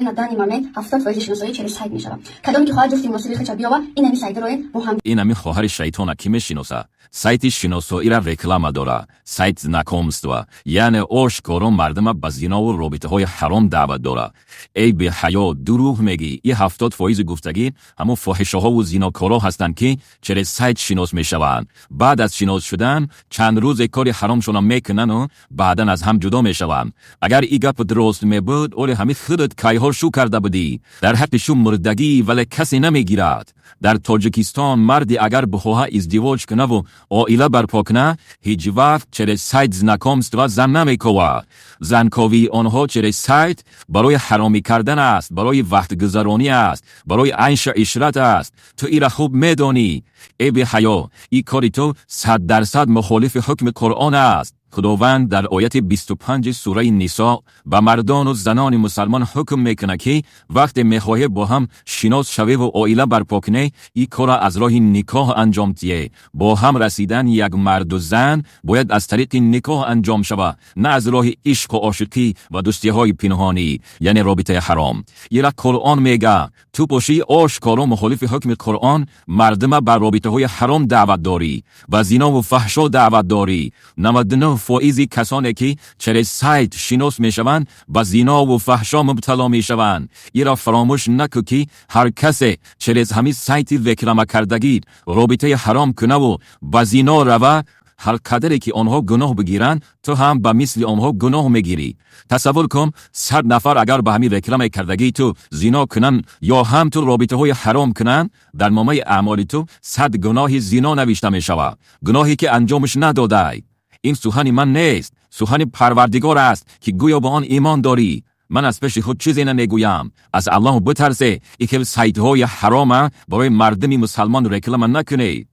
На данный момент 70% шиносоӣ через сайт мешавад. Кадоме ки хоҳад ҷуфти муносиби худша биёва, ин ҳами сайтро бо ҳам Ин ҳами хоҳари шайтона кӣ мешиноса? Сайти шиносоира реклама дора, сайт знакомства, яъне ошкоро мардума ба зинову робитаҳои ҳаром даъват дора. Эй беҳаё, дурӯғ мегӣ. И 70% гуфтагӣ ҳамун фоҳишаҳову зинокоро ҳастанд, ки через сайт шинос мешаванд. Баъд аз шинос шудан чанд рӯзе кори ҳаромшона мекунану баъдан аз ҳам ҷудо мешаванд. Агар и гап дуруст мебуд, оле ҳами худат кайҳо шу карда будӣ. Дар ҳаққи шу мурдагӣ, вале касе намегирад. Дар Тоҷикистон марде агар бихоҳа издивоҷ кунаву оила барпо куна, ҳеҷ вақт через сайт знакомства зан намекова. Занковии онҳо через сайт барои ҳаромӣ кардан аст, барои вақтгузаронӣ аст, барои айшу ишрат аст. Ту ира хуб медонӣ. Э беҳаё, и кори ту 100% мухолифи ҳукми Қуръон аст. Худованд дар ояти 25 сураи Нисо ба мардону занони мусалмон ҳукм мекунад, ки вақте мехоҳед бо ҳам шинос шавеву оила барпо кунед, ин корро аз роҳи никоҳ анҷом диҳед. Бо ҳам расидан як марду зан бояд аз тариқи никоҳ анҷом шавад, на аз роҳи ишқу ошиқӣ ва дӯстиҳои пинҳонӣ, яъне робитаи ҳаром. Ира Қуръон мега. Ту бошӣ, ошкоро мухолифи ҳукми Қуръон мардума ба робитаҳои ҳаром даъват дорӣ, ба зинову фаҳшо даъват дорӣ. 99% касоне ки через сайт шинос мешаванд, ба зинову фаҳшо мубтало мешаванд. Ира фаромӯш накун, ки ҳар касе через ҳамин сайти рекламакардагӣ робитаи ҳаром кунаву ба зино рава, ҳар қадре ки онҳо гуноҳ бигиранд, ту ҳам ба мисли онҳо гуноҳ мегирӣ. Тасаввур кун, 100 нафар агар ба ҳамин реклама кардагии ту зино кунанд ё ҳам ту робитаҳои ҳаром кунанд, дар номаи аъмоли ту 100 гуноҳи зино навишта мешавад, гуноҳе ки анҷомаш надодай. Ин сухани ман нест, сухани Парвардигор аст, ки гӯё ба он имон дорӣ. Ман аз пеши худ чизе намегӯям. Аз Аллоҳ битарсе, и хел сайтҳои ҳарома барои мардуми мусалмон реклама накунед.